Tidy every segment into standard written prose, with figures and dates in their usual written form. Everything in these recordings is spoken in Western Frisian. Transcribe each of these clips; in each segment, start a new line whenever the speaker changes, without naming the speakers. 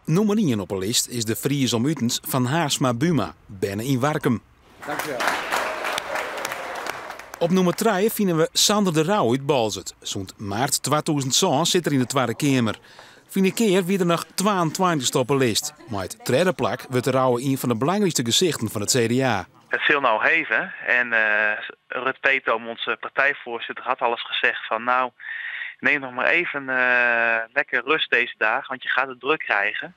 Nûmer ien op 'e list is de Fries om utens Van Haersma Buma, berne yn Warkum. Op nûmer trije fine we Sander de Rouwe út Boalsert. Sûnt maart 2007 sit er yn de Twadde Keamer. Ferline kear wie er noch twaentweintichste op 'e list. Mei it tredde plak wurdt de Rouwe ien fan de belangrykste gesichten fan it CDA.
It sil no heve en Ruth Peetoom, onze partijvoorzitter, had al eens gezegd van nou, neem nog maar even lekker rust deze dagen, want je gaat het druk krijgen.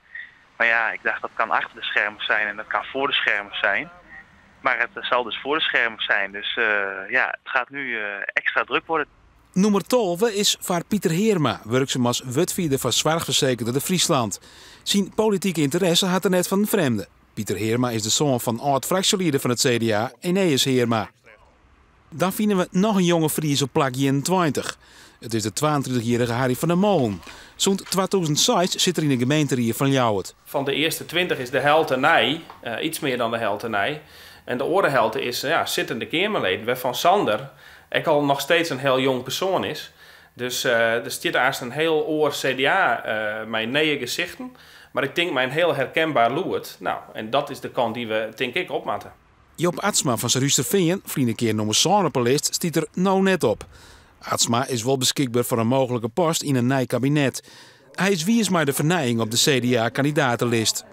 Maar ja, ik dacht dat kan achter de schermen zijn en dat kan voor de schermen zijn. Maar het zal dus voor de schermen zijn. Dus ja, het gaat nu extra druk worden.
Nûmer 12 is foar Pieter Heerma, wurksum as wurdfierder foar soarchfersekerder De Friesland. Syn politike ynteresse hat er net fan in frjemde. Pieter Heerma is de soan fan âld-fraksjelieder fan it CDA, Eneas Heerma. Dan fine we noch in jonge Fries op plak 21. It is de 32-jierrige Harry van der Molen. Sûnt 2006 sit er yn de gemeenterie fan Ljouwert.
Fan de earste 20 is de helte nij, iets mear dan de helte nij. En de oare helte is ja, sittende keamerleden, wêrfan Sander ek al noch steeds in hiel jong persoan is. Dus der stiet aanst in hiel oar CDA mei nije gesichten, mar ik tink mei in hiel herkenber lûd. No, en dat is de kant dy't we, tink ik, op moatte.
Joop Atsma fan Surhústerfean, ferline kear nûmer sân op 'e list, stiet der no net op. Atsma is wol beskikber foar in mooglike post yn in nij kabinet. Hy is wiis mei de fernijing op de CDA-kandidatelist.